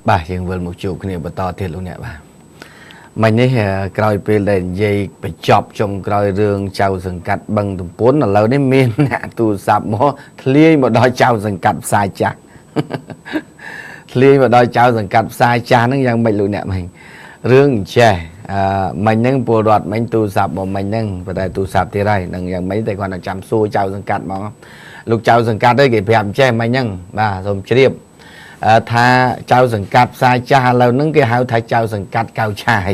បាទយើងវិលមកជួបគ្នាបន្តទៀតលោកអ្នកបាទមិញនេះក្រោយពេលដែលនិយាយបញ្ចប់ចុងក្រោយរឿងចៅសង្កាត់បឹងទំពុនឥឡូវនេះមានអ្នកទូរស័ព្ទមកធ្លាយមកដល់ចៅសង្កាត់ផ្សារចាស់ធ្លាយមកដល់ចៅសង្កាត់ផ្សារចាស់ហ្នឹងយ៉ាងម៉េចលោកអ្នកមិញរឿងចេះអឺមិញហ្នឹងពលរដ្ឋមិញទូរស័ព្ទមកមិញហ្នឹងប៉ុន្តែទូរស័ព្ទទៀតហើយនឹងយ៉ាងម៉េចតែគាត់តែចាំសួរចៅសង្កាត់ហ្មងលោកចៅសង្កាត់ឯងគេប្រាប់ចេះមិញហ្នឹងបាទសូមជ្រាបថាចៅសង្កាត់ផ្សារចាស់ឥឡូវហ្នឹងគេហៅថាចៅសង្កាត់កៅឆាយ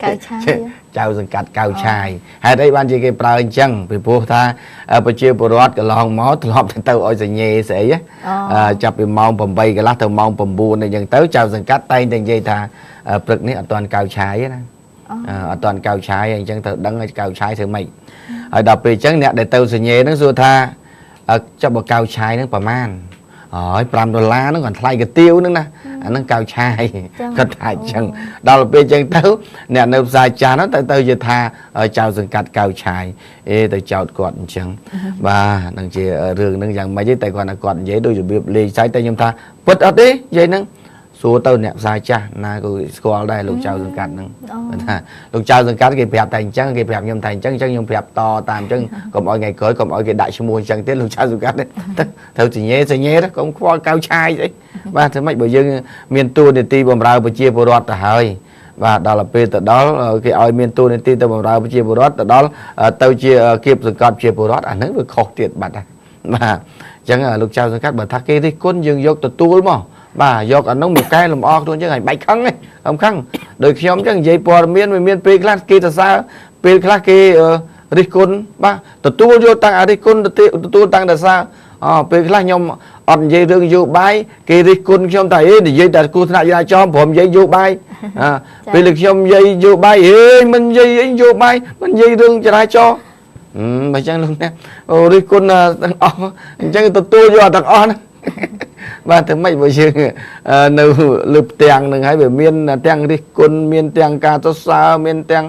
កៅឆាយ ចៅសង្កាត់កៅឆាយហេតុអីបានជាគេប្រើអញ្ចឹងពីព្រោះថាប្រជាពលរដ្ឋកន្លងមកធ្លាប់ទៅឲ្យសញ្ញេស្អីចាប់ពីម៉ោង8កន្លះទៅម៉ោង9អញ្ចឹងទៅចៅសង្កាត់តែងតែនិយាយថាព្រឹកនេះអត់ទាន់កៅឆាយទេណាអត់ទាន់កៅឆាយអញ្ចឹងត្រូវដឹងកៅឆាយធ្វើម៉េចហើយដល់ពេលអញ្ចឹងអ្នកដែលទៅសញ្ញេហ្នឹងសួរថាចាប់បើកៅឆាយហ្នឹងប្រមាណហើយ5ដុល្លារហ្នឹងគាត់ថ្លៃកាទៀវហ្នឹងណាអាហ្នឹងកៅឆាយគាត់ថាអញ្ចឹងដល់ពេលអញ្ចឹងទៅអ្នកនៅផ្សារចាស់ហ្នឹងទៅជាថាចៅសង្កាត់កៅឆាយអេទៅចោតគាត់អញ្ចឹងបាទនឹងជារឿងហ្នឹងយ៉ាងម៉េចទេតែគាត់ថាគាត់និយាយដូចរបៀបលេងសើចតែខ្ញុំថាពិតអត់ទេនិយាយហ្នឹងសួរទៅអ្នកផ្សារចាស់ណាក៏ស្គាល់ដែរលោកចៅសង្កាត់ហ្នឹងថាលោកចៅសង្កាត់គេប្រាប់តែអញ្ចឹងគេប្រាប់ខ្ញុំតែអញ្ចឹងអញ្ចឹងខ្ញុំប្រាប់តតាមអញ្ចឹងកុំឲ្យថ្ងៃក្រោយកុំឲ្យគេដាក់ឈ្មោះអញ្ចឹងទៀតលោកចៅសង្កាត់ត្រូវសញ្ញេសញ្ញេទៅកុំខ្វល់កៅឆាយស្អីបាទធ្វើម៉េចបើយើងមានតួនាទីបម្រើប្រជាពលរដ្ឋទៅហើយបាទដល់ពេលទៅដល់គេឲ្យមានតួនាទីទៅបម្រើប្រជាពលរដ្ឋទៅដល់ទៅជាគៀបសង្កត់ប្រជាពលរដ្ឋអាហ្នឹងវាខុសទៀតបាត់ហើយបាទអញ្ចឹងលោកចៅសង្កាត់បើថាគេរិះគន់យើងយកទទួលមកបាទយកអានោះមកកែលម្អខ្លួនយើងឲ្យបាច់ខឹងទេអំខឹងដោយខ្ញុំអញ្ចឹងនិយាយព័ត៌មានវាមានពេលខ្លះគេសរសើរពេលខ្លះគេរិះគន់បាទទទួលយកតាំងអារិះគន់ទទួលតាំងសរសើរអពេលខ្លះខ្ញុំអត់និយាយរឿងយោបាយគេរិះគន់ខ្ញុំថាអេនិយាយតែគ្រោះថ្នាក់ចរាចរណ៍ព្រមនិយាយយោបាយពេលខ្ញុំនិយាយយោបាយអេមិននិយាយអីយោបាយមិននិយាយរឿងចរាចរណ៍បើអញ្ចឹងលោកអ្នករិះគន់ទាំងអស់អញ្ចឹងទទួលយកទាំងអស់ណាបាទធ្វើម៉េចបើយើងនៅលើផ្ទាំងនឹងហើយវាមានទាំងរិះគន់មានទាំងការសរសើរមានទាំង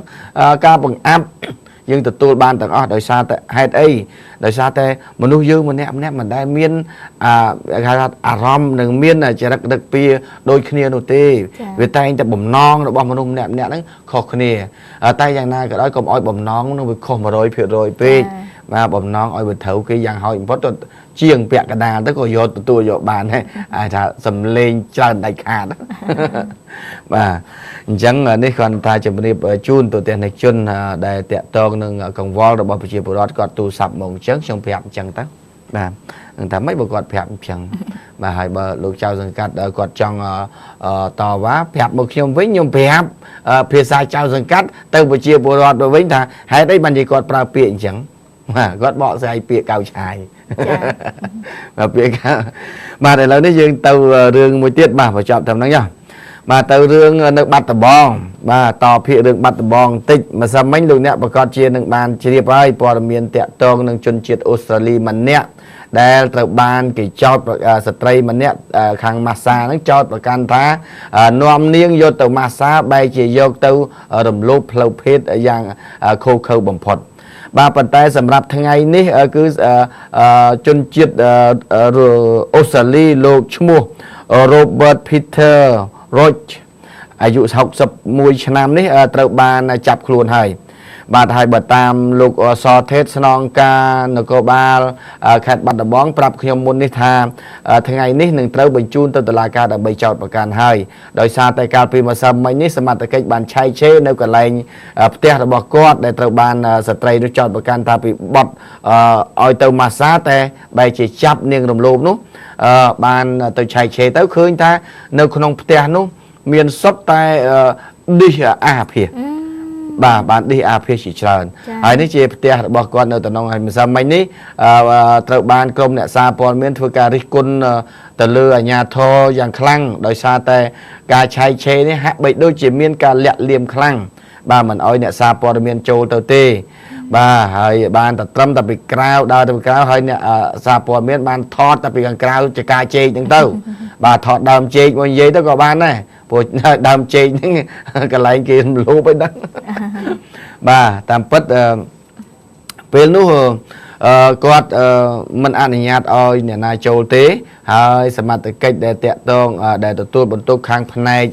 ការបង្អាប់យើងទទួលបានទាំងអស់ដោយសារតែហេតុអីដោយសារតែមនុស្សយើងម្នាក់ម្នាក់មិនដែលមានអាគេថាអារម្មណ៍និងមានចរិតដឹកពៀដូចគ្នានោះទេវាតែងតែបំណងរបស់មនុស្សម្នាក់ម្នាក់ហ្នឹងខុសគ្នាតែយ៉ាងណាក៏ដោយកុំឲ្យបំណងនឹងវាខុស100%ពេកបាទបំណងឲ្យវាត្រូវគេយ៉ាងហោចបំផុតទៅជាងពាក់កណ្ដាលទៅក៏យកទទួលយកបានដែរអាចថាសំលេងច្រើនដាច់ខាតបាទអញ្ចឹងនេះគ្រាន់តែជំរាបជូនទៅទស្សនិកជនដែលតាក់ទងនឹងកង្វល់របស់ប្រជាពលរដ្ឋគាត់ទូរស័ព្ទមកអញ្ចឹងខ្ញុំប្រាប់អញ្ចឹងទៅបាទនឹងថាម៉េចបើគាត់ប្រាប់អញ្ចឹងបាទហើយបើលោកចៅសង្កាត់គាត់ចង់តវ៉ាប្រាប់មកខ្ញុំវិញខ្ញុំប្រាប់ភាសាចៅសង្កាត់ទៅប្រជាពលរដ្ឋទៅវិញថាហេតុអីបានជាគាត់ប្រើពាក្យអញ្ចឹងបាទគាត់បកស្រាយពាក្យកៅឆាយបាទពាក្យបាទឥឡូវនេះយើងទៅរឿងមួយទៀតបាទបញ្ចប់ត្រឹមហ្នឹងចុះបាទទៅរឿងនៅបាត់ដំបងបាទតភាគរឿងបាត់ដំបងបន្តិចម្សិលមិញលោកអ្នកប្រកាសជានឹងបានជ្រាបហើយព័ត៌មានតាក់ទងនឹងជនជាតិអូស្ត្រាលីម្នាក់ដែលត្រូវបានគេចោទស្ត្រីម្នាក់ខាងម៉ាស្សាហ្នឹងចោទប្រកាន់ថានាំនាងយកទៅម៉ាស្សាបែរជាយកទៅរំលោភផ្លូវភេទយ៉ាងឃោរឃៅបំផុតបាទប៉ុន្តែសម្រាប់ថ្ងៃនេះគឺជនជាតិអូស្ត្រាលីលោកឈ្មោះ Robert Peter Roach អាយុ61ឆ្នាំនេះត្រូវបានចាប់ខ្លួនហើយបាទហើយបើតាមលោកសថេតស្នងការនគរបាលខេត្តបាត់ដំបងប្រាប់ខ្ញុំមុននេះថាថ្ងៃនេះនឹងត្រូវបញ្ជូនទៅតុលាការដើម្បីចោទប្រកាន់ហើយដោយសារតែកាលពីម្សិលមិញនេះសមត្ថកិច្ចបានឆែកឆេរនៅកន្លែងផ្ទះរបស់គាត់ដែលត្រូវបានស្ត្រីនោះចោទប្រកាន់ថាពីបទឲ្យទៅម៉ាស្សាតែបែរជាចាប់នាងរំលោភនោះបានទៅឆែកឆេរទៅឃើញថានៅក្នុងផ្ទះនោះមានសុទ្ធតែឌីសអាភាសបាទបានឌីសអាភាសជាច្រើនហើយនេះជាផ្ទះរបស់គាត់នៅតំណងហើយម្សិលមិញនេះត្រូវបានក្រុមអ្នកសារព័ត៌មានធ្វើការរិះគន់ទៅលើអាជ្ញាធរយ៉ាងខ្លាំងដោយសារតែការឆែកឆេរនេះហាក់បីដូចជាមានការលាក់លៀមខ្លាំងបាទមិនអោយអ្នកសារព័ត៌មានចូលទៅទេបាទហើយបានតែត្រឹមតែពីក្រៅដើរទៅពីក្រៅហើយអ្នកសារព័ត៌មានបានថតតែពីខាងក្រៅជាការជែកហ្នឹងទៅបាទថតដើមជែកមកនិយាយទៅក៏បានដែរព្រោះដើមជែកហ្នឹងកន្លែងគេរំលោភអីហ្នឹងបាទតាមពិតពេលនោះ គាត់មិនអនុញ្ញាតឲ្យអ្នកណាចូលទេ ហើយសមត្ថកិច្ចដែលតាក់ទងដែលទទួលបន្ទុកខាងផ្នែក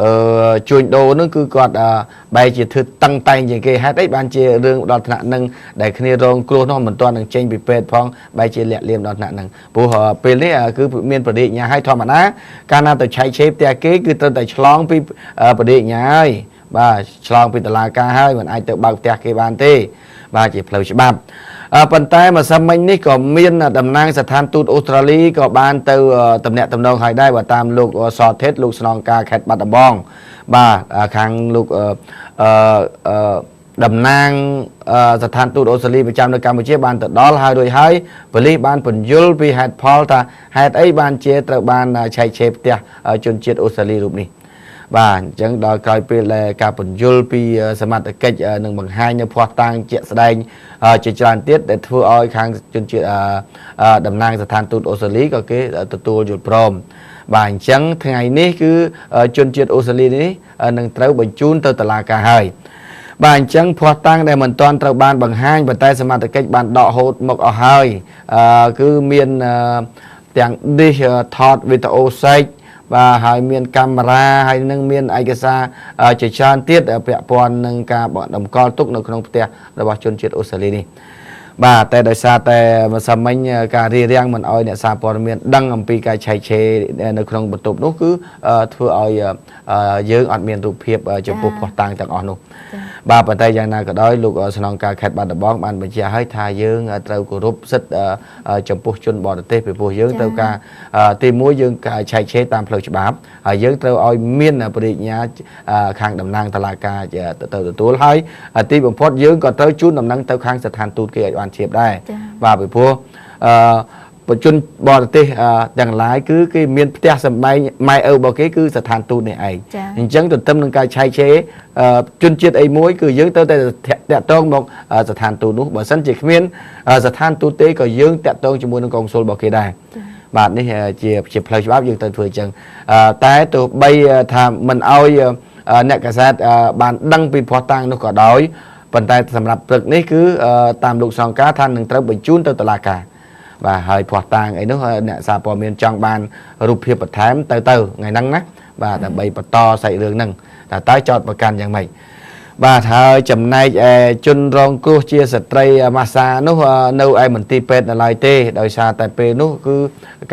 អឺជួញដូរនឹងគឺគាត់បែរជាធ្វើតឹងតែងជាងគេហេតុអីបានជារឿងដល់ថ្នាក់នឹងដែលគ្នារងគ្រោះនោះមិនទាន់នឹងចេញពីពេទ្យផងបែរជាលាក់លៀមដល់ថ្នាក់នឹងព្រោះពេលនេះគឺមានប្រតិញ្ញាឲ្យធម្មតាកាលណាទៅឆែកឆេរផ្ទះគេគឺត្រូវតែឆ្លងពីប្រតិញ្ញាហើយបាទឆ្លងពីតុលាការហើយមិនអាចទៅបើកផ្ទះគេបានទេបាទជាផ្លូវច្បាប់ប៉ុន្តែម្សិលមិញនេះក៏មានតំណាងស្ថានទូតអូស្ត្រាលីក៏បានទៅតំណាក់តំណងឲ្យដែរបើតាមលោកសថេតលោកស្នងការខេត្តបាត់ដំបងបាទខាងលោកអឺអឺតំណាងស្ថានទូតអូស្ត្រាលីប្រចាំនៅកម្ពុជាបានទៅដល់ហើយរួចហើយប៉ូលីសបានពន្យល់ពីហេតុផលថាហេតុអីបានជាត្រូវបានឆែកឆេរផ្ទះជនជាតិអូស្ត្រាលីរូបនេះបាទអញ្ចឹងដល់ក្រោយពេលដែលការពន្យល់ពីសមត្ថកិច្ចនឹងបង្ហាញនៅភស្តុតាងជាក់ស្ដែងជាច្រើនទៀតដែលធ្វើឲ្យខាងជនជាតិតំណាងស្ថានទូតអូស្ត្រាលីក៏គេទទួលយល់ព្រមបាទអញ្ចឹងថ្ងៃនេះគឺជនជាតិអូស្ត្រាលីនេះនឹងត្រូវបញ្ជូនទៅតុលាការហើយបាទអញ្ចឹងភស្តុតាងដែលមិនទាន់ត្រូវបានបង្ហាញប៉ុន្តែសមត្ថកិច្ចបានដកហូតមកអស់ហើយគឺមានទាំងឌីសថតវីដេអូសេកបាទហើយមានកាមេរ៉ាហើយនឹងមានឯកសារជាច្រើនទៀតពាក់ព័ន្ធនឹងការតម្កល់ទុកនៅក្នុងផ្ទះរបស់ជនជាតិអូស្ត្រាលីនេះបាទតែដោយសារតែម្សិលមិញការរៀបរៀងមិនអោយអ្នកសារព័ត៌មានដឹងអំពីការឆែកឆេរនៅក្នុងបន្ទប់នោះគឺធ្វើឲ្យយើងអត់មានរូបភាពចំពោះភស្តុតាងទាំងអស់នោះបាទប៉ុន្តែយ៉ាងណាក៏ដោយលោកស្នងការខេត្តបាត់ដំបងបានបញ្ជាក់ឲ្យថាយើងត្រូវគោរពសិទ្ធិចំពោះជនបរទេសពីព្រោះយើងត្រូវការទីមួយយើងឆែកឆេរតាមផ្លូវច្បាប់ហើយយើងត្រូវឲ្យមានបរិញ្ញាខាងតំណាងតុលាការទៅទទួលហើយទីបំផុតយើងក៏ត្រូវជូនដំណឹងទៅខាងស្ថានទូតគេឲ្យបានជ្រាបដែរបាទពីព្រោះអឺបជនបរទេសទាំងឡាយគឺគេមានផ្ទះសម្បែងម៉ែឪរបស់គេគឺស្ថានទូតនេះឯងអញ្ចឹងទន្ទឹមនឹងការឆែកឆេរជនជាតិអីមួយគឺយើងត្រូវតែតាក់ទងមកស្ថានទូតនោះបើសិនជាគ្មានស្ថានទូតទេក៏យើងតាក់ទងជាមួយនឹងកុងស៊ុលរបស់គេដែរបាទនេះជាផ្លូវច្បាប់យើងត្រូវធ្វើអញ្ចឹងតែទោះបីថាមិនអោយអ្នកកាសែតបានដឹងពីភស្តុតាងនោះក៏ដោយប៉ុន្តែសម្រាប់ព្រឹកនេះគឺតាមលោកសង្ការថានឹងត្រូវបញ្ជូនទៅតុលាការបាទហើយភស្តុតាងអីនោះអ្នកសារព័ត៌មានចង់បានរូបភាពបន្ថែមទៅថ្ងៃហ្នឹងណាបាទដើម្បីបន្តសាច់រឿងហ្នឹងតើចោតប្រកាន់យ៉ាងម៉េចបាទហើយចំណែកឯជនរងគ្រោះជាស្ត្រីម៉ាសានោះនៅឯមន្ទីរពេទ្យនៅឡើយទេដោយសារតែពេលនោះគឺ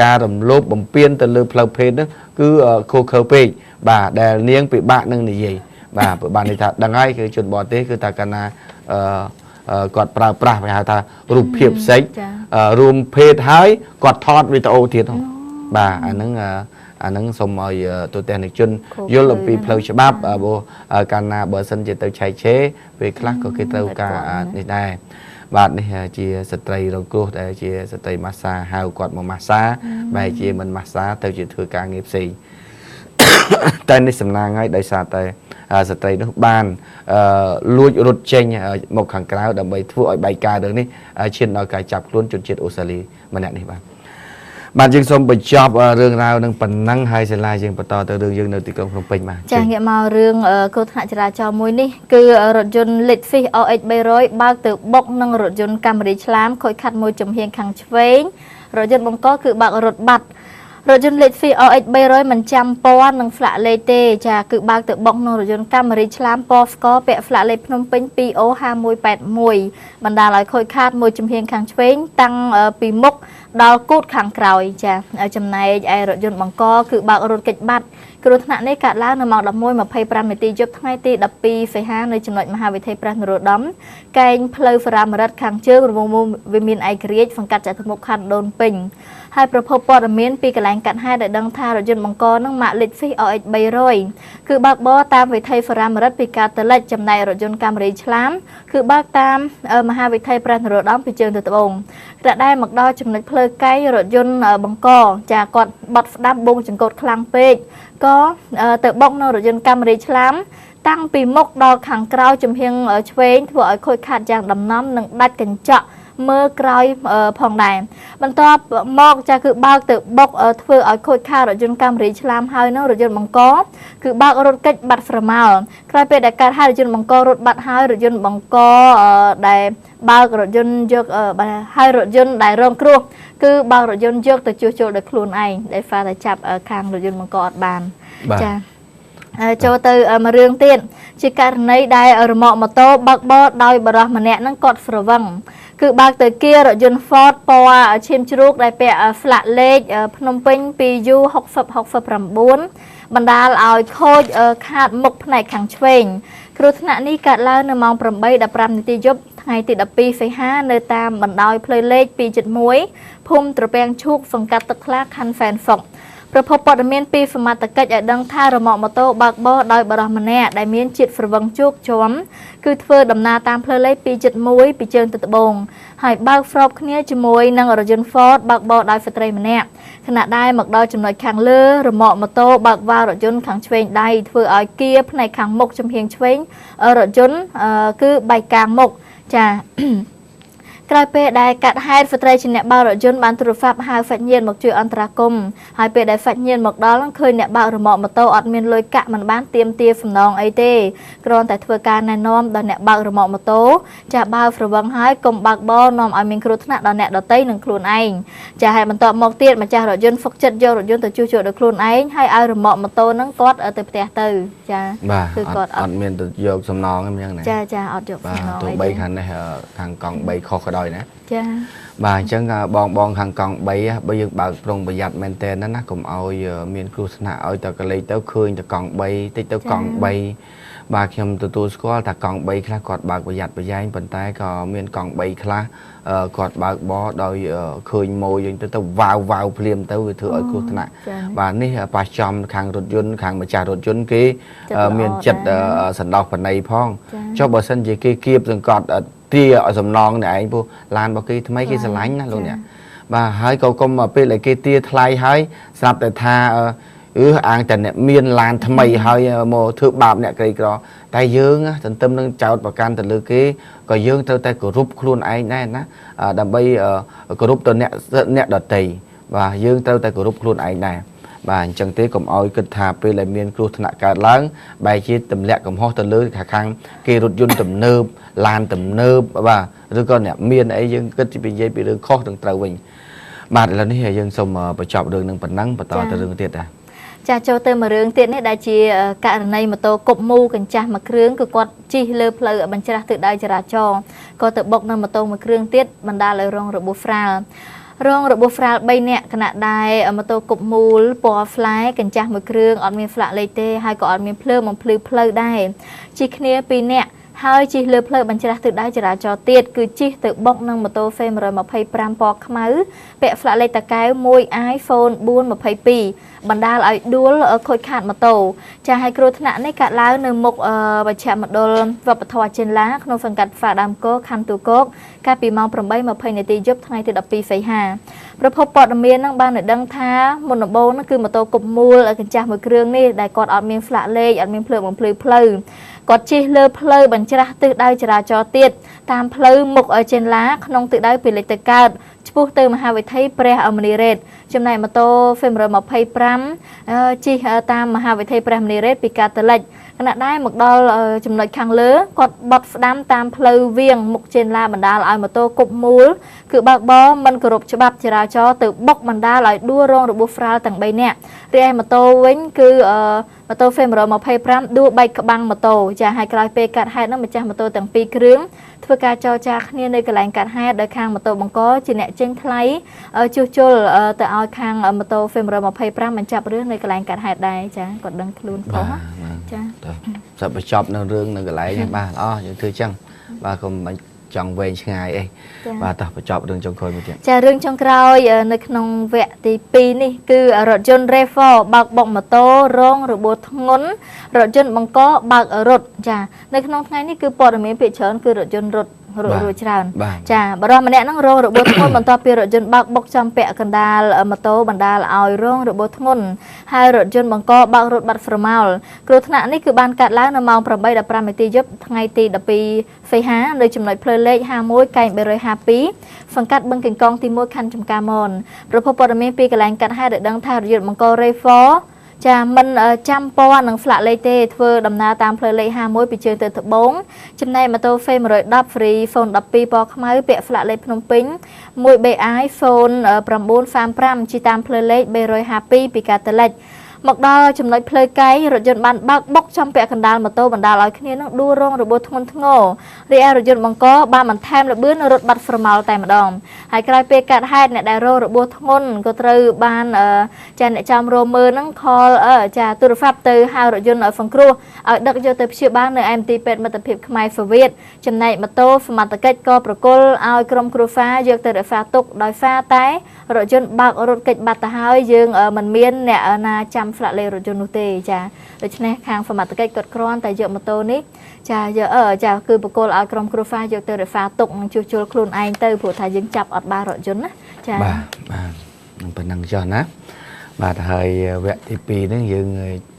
ការរំលោភបំពានទៅលើផ្លូវភេទនោះគឺខុសខើពេកបាទដែលនាងពិបាកនឹងនិយាយបាទបានន័យថាដឹងហើយគឺជនបរទេសគឺថាកាលណាគាត់ប្រើប្រាស់គេហៅថារូបភាពសេករួមភេទហើយគាត់ថតវីដេអូទៀតបាទអាហ្នឹងសូមឲ្យទូទាំងនិកជនយល់អំពីផ្លូវច្បាប់ព្រោះកាលណាបើសិនជាទៅឆែកឆេរពេលខ្លះក៏គេត្រូវការនេះដែរបាទនេះជាស្ត្រីរងគ្រោះដែលជាស្ត្រីម៉ាសាហៅគាត់មកម៉ាសាបែរជាមិនម៉ាសាទៅជាធ្វើការងារផ្សេងតែនេះសំណាងហើយដោយសារតែស្ត្រីនោះបានលួចរត់ចេញមកខាងក្រៅដើម្បីធ្វើឲ្យបែកការរឿងនេះឈានដល់ការចាប់ខ្លួនជនជាតិអូស្ត្រាលីម្នាក់នេះបាទបាទយើងសូមបញ្ចប់រឿងរ៉ាវនឹងប៉ុណ្ណឹងហើយសាលាយើងបន្តទៅរឿងយើងនៅទីក្រុងភ្នំពេញបាទចាងាកមករឿងគ្រោះថ្នាក់ចរាចរណ៍មួយនេះគឺរថយន្ត Lexus RX 300បើកទៅបុកនឹងរថយន្ត Camry ឆ្លាមខូចខាត់មួយចំហៀងខាងឆ្វេងរថយន្តបង្កគឺបើករថបាត់រថយន្ត Lexus RX 300មិនចាំពណ៌និងស្លាកលេខទេចាគឺបើកទៅបុកនឹងរថយន្ត Camry ឆ្លាមពណ៌ស្ករពាក់ស្លាកលេខភ្នំពេញ 2O 5181បណ្ដាលឲ្យខូចខាតមួយចំហៀងខាងឆ្វេងតាំងពីមុខដល់គូតខាងក្រោយចាចំណែកឯរថយន្តបង្កគឺបើករថគេចបាត់គ្រោះថ្នាក់នេះកើតឡើងនៅម៉ោង 11:25 នាទីយប់ថ្ងៃទី12សីហានៅចំណុចមហាវិថីព្រះនរោត្តមកែងផ្លូវហ្វរាមរិតខាងជើងរង្វង់មូលវិមានឯករាជ្យសង្កាត់ចតុមុខខណ្ឌដូនពេញហើយប្រភពព័ត៌មានពីកន្លែងកាត់ហេតុដែលដឹងថារថយន្តបង្កនឹងម៉ាក Lexus RX 300គឺបើកបរតាមវិថីហ្វរាមរិតពីការទៅលិចចំណែករថយន្ត Camry ឆ្លាមគឺបើកតាមមហាវិថីព្រះនរោត្តមពីជើងទៅត្បូងតែដែរមកដល់ចំណុចផ្លូវកែងរថយន្តបង្កចាគាត់បត់ស្ដាប់បងចង្កូតខ្លាំងពេកក៏ទៅបុកនៅរថយន្ត Camry ឆ្លាមតាំងពីមុខដល់ខាងក្រោយចំហៀងឆ្វេងធ្វើឲ្យខូចខាតយ៉ាងដំណំនិងដាច់កញ្ចក់ មើលក្រោយផងដែរបន្ទាប់មកចាគឺបើកទៅបុកធ្វើឲ្យខូចខាតរថយន្តកាមេរីឆ្លាមហើយនឹងរថយន្តបង្កគឺបើករត់គេចបាត់ស្រមោលក្រោយពេលដែលកើតហេតុរថយន្តបង្ករត់បាត់ហើយរថយន្តបង្កដែលបើករថយន្តយកហើយរថយន្តដែលរងគ្រោះគឺបើករថយន្តយកទៅជួសជុលដោយខ្លួនឯងដែលហ្វាតែចាប់ខាងរថយន្តបង្កអត់បានចាចូលទៅមួយរឿងទៀតជាករណីដែលរមាក់ម៉ូតូបើកបរដោយបរិសម្នាក់ហ្នឹងគាត់ស្រវឹងគឺបើកទៅគៀរថយន្ត Ford ពណ៌ឈាមជ្រូកដែលពាក់ស្លាកលេខភ្នំពេញ 2U 6069បណ្ដាលឲ្យខូចខាតមុខផ្នែកខាងឆ្វេងគ្រោះថ្នាក់នេះកើតឡើងនៅម៉ោង8:15នាទីយប់ថ្ងៃទី12សីហានៅតាមបណ្ដោយផ្លូវលេខ2.1ភូមិត្រពាំងឈូកសង្កាត់ទឹកថ្លាខណ្ឌសែនសុខប្រភពព័ត៌មានពីសមត្ថកិច្ចឲ្យដឹងថារមាក់ម៉ូតូបើកបរដោយបរិសម្នាក់ដែលមានជាតិស្រវឹងជោគជាំគឺធ្វើដំណើរតាមផ្លូវលេខ2.1ពីជើងទៅត្បូងហើយបើកស្របគ្នាជាមួយនឹងរថយន្ត Ford បើកបរដោយស្ត្រីម្នាក់ខណៈដែលមកដល់ចំណុចខាងលើរមាក់ម៉ូតូបើកវ៉ាល់រថយន្តខាងឆ្វេងដៃធ្វើឲ្យគៀផ្នែកខាងមុខចំហៀងឆ្វេងរថយន្តគឺបែកកាងមុខចាក្រោយពេលដែលកាត់ហេតុស្ត្រីជាអ្នកបើករថយន្តបានទូរស័ព្ទហៅសាច់ញាតិមកជួយអន្តរាគមន៍ហើយពេលដែលសាច់ញាតិមកដល់ឃើញអ្នកបើករមាក់ម៉ូតូអត់មានលុយកាក់មិនបានទៀមទាសំណងអីទេគ្រាន់តែធ្វើការណែនាំដល់អ្នកបើករមាក់ម៉ូតូចាបើស្រវឹងហើយកុំបើកបរនាំឲ្យមានគ្រោះថ្នាក់ដល់អ្នកដទៃនិងខ្លួនឯងចាហើយបន្ទាប់មកទៀតម្ចាស់រថយន្តហ្វឹកចិត្តយករថយន្តទៅជួសជុលដោយខ្លួនឯងហើយឲ្យរមាក់ម៉ូតូហ្នឹងគាត់ទៅផ្ទះទៅចាគឺគាត់អត់មានទៅយកសំណងហ្នឹងណាចាចាអត់យកសំណងទោះបីខាងនេះខាងកង់3ខុសក៏ដោយណាចាបាទអញ្ចឹងបងខាងកង់3បើយើងបើកប្រុងប្រយ័ត្នមែនតើណាកុំឲ្យមានគ្រោះថ្នាក់ឲ្យតែកលេចទៅឃើញតែកង់3តិចទៅកង់3បាទខ្ញុំទទួលស្គាល់ថាកង់3ខ្លះគាត់បើកប្រយ័ត្នប្រយែងប៉ុន្តែក៏មានកង់3ខ្លះគាត់បើកបរដោយឃើញម៉ូយើងទៅវ៉ាវវ៉ាវភ្លាមទៅវាធ្វើឲ្យគ្រោះថ្នាក់បាទនេះប៉ះចំខាងរថយន្តខាងម្ចាស់រថយន្តគេមានចិត្តសន្តោសប្រណីផងចុះបើសិនជាគេគៀបសង្កត់ទាឲ្យសំណងអ្នកឯងពោះឡានរបស់គេថ្មីគេស្រឡាញ់ណាលោកអ្នកបាទហើយក៏កុំពេលដែលគេទាថ្លៃហើយស្រាប់តែថាអាងតែអ្នកមានឡានថ្មីហើយមកធ្វើបាបអ្នកក្រីក្រតែយើងទន្ទឹមនឹងចោតប្រកាន់ទៅលើគេក៏យើងត្រូវតែគោរពខ្លួនឯងដែរណាដើម្បីគោរពទៅអ្នកដទៃបាទយើងត្រូវតែគោរពខ្លួនឯងដែរបាទអញ្ចឹងទេកុំឲ្យគិតថាពេលដែលមានគ្រោះថ្នាក់កើតឡើងបែរជាទម្លាក់កំហុសទៅលើខាងគេរថយន្តទំនើបឡានទំនើបបាទឬក៏អ្នកមានអីយើងគិតពីនិយាយពីរឿងខុសទាំងត្រូវវិញបាទឥឡូវនេះយើងសូមបញ្ចប់រឿងនឹងប៉ុណ្ណឹងបន្តទៅរឿងទៀតដែរចាចូលទៅមួយរឿងទៀតនេះដែលជាករណីម៉ូតូគប់មូកញ្ចាស់មួយគ្រឿងគឺគាត់ជិះលើផ្លូវបញ្ច្រាស់ទិសដៅចរាចរណ៍ក៏ទៅបុកនឹងម៉ូតូមួយគ្រឿងទៀតបណ្ដាលឲ្យរងរបួសស្រាលរងរបួសស្រាល3នាក់ខណៈដែលម៉ូតូគប់មូលពណ៌ផ្លែកញ្ចាស់មួយគ្រឿងអត់មានស្លាកលេខទេហើយក៏អត់មានភ្លើងបំភ្លឺផ្លូវដែរជិះគ្នា2នាក់ហើយជិះលើផ្លូវបញ្ច្រាស់ទិសដៅចរាចរណ៍ទៀតគឺជិះទៅបុកនឹងម៉ូតូ C125 ពណ៌ខ្មៅពាក់ស្លាកលេខតាកែវ1 iPhone 422បណ្ដាលឲ្យដួលខូចខាតម៉ូតូចាហើយគ្រោះថ្នាក់នេះកើតឡើងនៅមុខមជ្ឈមណ្ឌលវប្បធម៌ចិនឡាក្នុងសង្កាត់ផ្សារដើមកោខណ្ឌទូកោកកាលពីម៉ោង8:20នាទីយប់ថ្ងៃទី12សីហាប្រភពព័ត៌មាននឹងបានឲ្យដឹងថាមុនដំបូងនោះគឺម៉ូតូគប់មូលកញ្ចាស់មួយគ្រឿងនេះដែលគាត់អត់មានស្លាកលេខអត់មានភ្លើងបំភ្លឺផ្លូវគាត់ជិះលើផ្លូវបញ្ច្រាស់ទិសដៅចរាចរណ៍ទៀតតាមផ្លូវមុខចិនឡាក្នុងទិសដៅពីលិចទៅកើតឆ្ពោះទៅមហាវិថីព្រះមនីរ៉េតចំណែកម៉ូតូ F125 ជិះតាមមហាវិថីព្រះមនីរ៉េតពីកាតលិចខណៈដែរមកដល់ចំណុចខាងលើគាត់បត់ស្ដាំតាមផ្លូវវៀងមុខចេនឡាបណ្ដាលឲ្យម៉ូតូគប់មូលគឺបើកបរមិនគោរពច្បាប់ចរាចរណ៍ទៅបុកបណ្ដាលឲ្យដួលរងរបួសស្រាលទាំង3នាក់រីឯម៉ូតូវិញគឺម៉ូតូ F125 ដួលបែកក្បាំងម៉ូតូចាហើយក្រោយពេលកាត់ហេតុនោះម្ចាស់ម៉ូតូទាំងពីរគ្រឿងធ្វើការចរចាគ្នានៅកន្លែងកាត់ហេតុដោយខាងម៉ូតូបង្កជាអ្នកចេញថ្លៃជួសជុលទៅឲ្យខាងម៉ូតូ F125 បញ្ចប់រឿងនៅកន្លែងកាត់ហេតុដែរចាគាត់ដឹងខ្លួនខុសចា សាប់បញ្ចប់នៅរឿងនៅកន្លែងនេះបាទអស់យើងធ្វើចឹងបាទកុំចង់វែងឆ្ងាយអីបាទតោះបញ្ចប់រឿងចុងក្រោយមួយទៀតចារឿងចុងក្រោយនៅក្នុងវគ្គទី2នេះគឺរថយន្ត Revo បើកបុកម៉ូតូរងរបួសធ្ងន់រថយន្តបង្កបើករត់ចានៅក្នុងថ្ងៃនេះគឺព័ត៌មានភាគច្រើនគឺរថយន្តរត់ រត់រួចច្រើន បាទ ចាបរិសម្នាក់ហ្នឹងរងរបួសធ្ងន់ បន្ទាប់ពីរថយន្តបើកបុកចំពាក់កណ្ដាលម៉ូតូបណ្ដាលឲ្យរងរបួសធ្ងន់ហើយរថយន្តបង្កបើករត់បាត់ស្រមោលគ្រោះថ្នាក់នេះគឺបានកើតឡើងនៅម៉ោង8:15នាទីយប់ថ្ងៃទី12សីហានៅចំណុចផ្លូវលេខ51កែង352សង្កាត់បឹងកេងកងទី1ខណ្ឌចំការមនប្រភពព័ត៌មានពីកន្លែងកាត់ហេតុឲ្យដឹងថារថយន្តបង្ក RAV4 ចាមិនចាំពណ៌និងស្លាកលេខទេធ្វើដំណើរតាមផ្លូវលេខ51ពីជើងទៅត្បូងចំណែកម៉ូតូ F 110 Free 012ពណ៌ខ្មៅពាក់ស្លាកលេខភ្នំពេញ 1BI 0935ជិះតាមផ្លូវលេខ352ពីកាតលិចមកដល់ចំណុចផ្លូវកែងរថយន្តបានបើកបុកចំពាក់កណ្ដាលម៉ូតូបណ្ដាលឲ្យគ្នានឹងដួលរងរបួសធ្ងន់ធ្ងររីឯរថយន្តបង្កបានបន្ថែមល្បឿនរត់បាត់ស្រមោលតែម្ដងហើយក្រោយពេលកាត់ហេតុអ្នកដែលរងរបួសធ្ងន់ក៏ត្រូវបានចាអ្នកចាំរមើលហ្នឹងខលចាទូរស័ព្ទទៅហៅរថយន្តសង្គ្រោះឲ្យដឹកយកទៅព្យាបាលនៅឯមន្ទីរពេទ្យមិត្តភាពខ្មែរសូវៀតចំណែកម៉ូតូសមត្ថកិច្ចក៏ប្រគល់ឲ្យក្រុមគ្រួសារយកទៅរក្សាទុកដោយសារតែរថយន្តបើករត់គេចបាត់ទៅហើយយើងមិនមានអ្នកណាចាំស្លាកលេខរថយន្តនោះទេចាដូច្នេះខាងសមត្ថកិច្ចគាត់គ្រាន់តែយកម៉ូតូនេះចាយកចាគឺប្រគល់ឲ្យក្រុមគ្រួសារយកទៅរក្សាទុកនិងជួសជុលខ្លួនឯងទៅព្រោះថាយើងចាប់អត់បានរថយន្តណាចា បាទបាទនឹងប៉ុណ្ណឹងចុះណាបាទហើយវគ្គទី2នេះយើង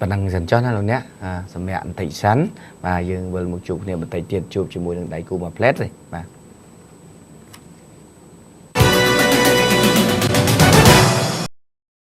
ប៉ុណ្ណឹងសិនចុះណាលោកអ្នកសម្រាប់បន្តិចសិនបាទយើងវិលមកជួបគ្នាបន្តិចទៀតជួបជាមួយនឹងដៃគូមួយផ្លែតទេបាទ។